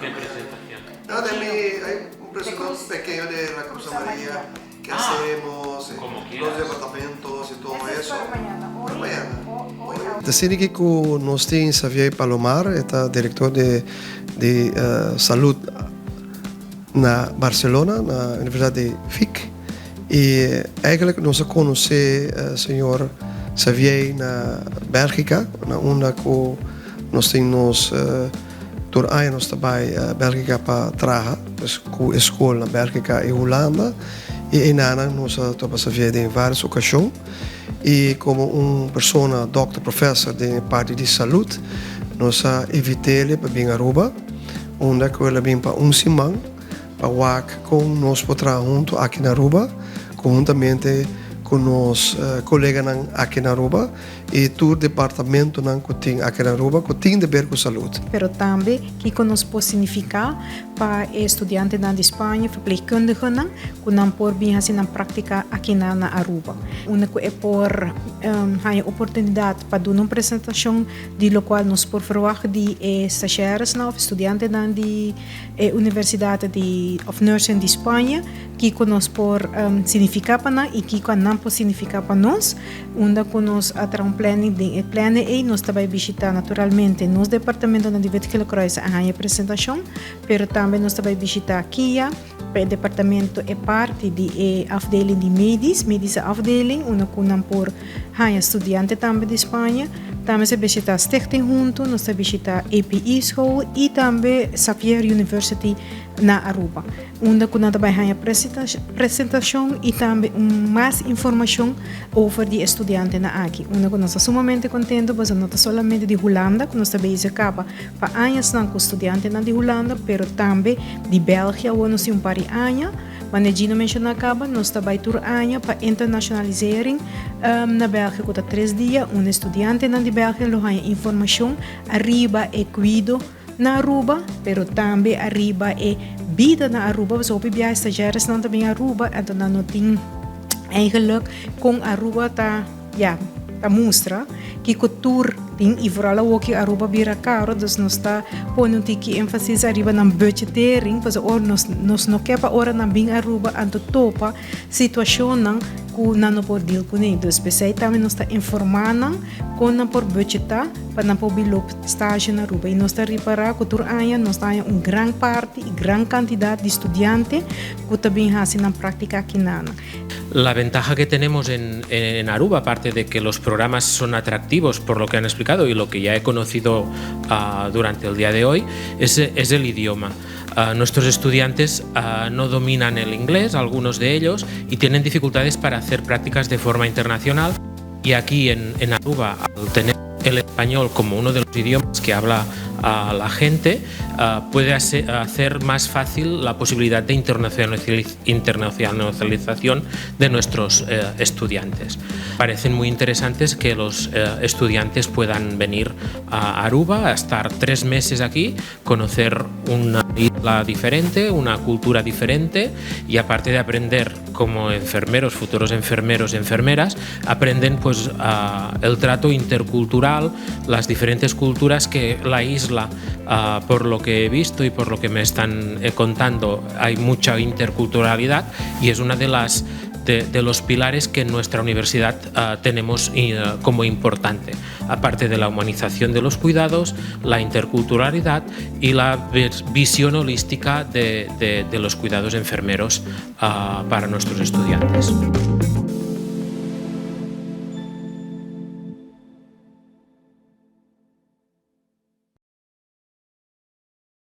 ¿Qué presentación? No, de mi, hay un presentación pequeño de la Cruz Amarilla que Ah, hacemos, como los quieras. Departamentos y todo Eso es eso. para mañana. Hoy, Para mañana. Hoy, Asina cu nos tin Xavier Palomar, ta director di salud na Barcelona, na Universidad di Vic. Y eigenlijk nos a conoce señor Xavier na Belgica, na unda cu nos tin nos tur aña nos ta bay Belgica pa traha, pues, cu scol na Belgica y Hulanda. Y einan nos a topa Xavier den varios ocasion. Y como un persona, doctor, professor di parti di salud, nos a invit'e pa bin Aruba, unda cu el a bin pa un siman, pa wak cu nos por traha hunto aki na Aruba, conhuntamente cu nos coleganan aki na Aruba y tur departamentonan cu tin aki na Aruba, cu tin di ber cu salud. Pero tambe kico nos por significa pa studiantenan di Spaña, verpleegkundigen, cu nan por bin haci nan practica aki na Aruba. Unda cu e por haya oportunidad pa duna un presentacion di loke nos por verwacht di stagiaires of studiantenan di Universidad di of Nursing di Spaña, kico nos por significa pa nan y kico nan por significa pa nos, unda cu nos a traha un planning di e planning ey nos ta bay bishita naturalmente nos departamento di Wit Gele Kruis a haya presentacion, pero tambe nos ta bay bishita KIA, e departamento e parti di e afdeling di medisch, medische afdeling, unda cu nan por haya studiante tambe di Spaña. Tambe nos ta bishita Stichting Hunto, nos ta bishita APE School y tambe Xavier University na Aruba. Unda cu nan ta bay haya presentacion y tambe mas informacion over di studiantenan aki. Unda cu nos ta sumamente contento, pasobra no ta solamente di Hulanda, cu nos ta bezig caba pa añanan cu studiantenan di Hulanda, pero tambe di Belgia, unda nos tin un par di aña. Manera Gino a menciona caba, nos ta bay tur aña pa internationalisering na Belgia, cu ta 3 dia, unda studiantenan di Belgia lo haya informacion ariba e cuido na Aruba, pero tambe ariba e bida na Aruba. So hopi biaha stagiaires nan tambe Aruba, anto nan no tin eigenlijk con Aruba ta, ja, ta mustra kico tur tin y vooral ook Aruba bira caro, dus nos ta pone un tiki énfasis ariba nan budgetering, pasobra ora nos no kier pa ora nan bin Aruba anto topa situacionnan cu nan no por deal cune. Dus pesey tambe nos ta informa nan con nan por budgeta pa nan por bin loop stage na Aruba. Y nos ta ripara cu tur aña nos ta un gran parti y gran cantidad di studiante cu ta bin haci nan practica aki nan. La ventaja que tenemos en Aruba, aparte de que los programas son atractivos por lo que han explicado y lo que ya he conocido durante el día de hoy, es el idioma. Nuestros estudiantes no dominan el inglés, algunos de ellos, y tienen dificultades para hacer prácticas de forma internacional. Y aquí en Aruba, al tener el español como uno de los idiomas que habla a la gente, puede hacer más fácil la posibilidad de internacionalización de nuestros estudiantes. Parecen muy interesantes que los estudiantes puedan venir a Aruba, a estar 3 meses aquí, conocer una isla diferente, una cultura diferente y, aparte de aprender como enfermeros, futuros enfermeros y enfermeras, aprenden, pues, el trato intercultural, las diferentes culturas que la isla, por lo que he visto y por lo que me están contando, hay mucha interculturalidad y es una de los pilares que en nuestra universidad tenemos como importante, aparte de la humanización de los cuidados, la interculturalidad y la visión holística de los cuidados enfermeros para nuestros estudiantes.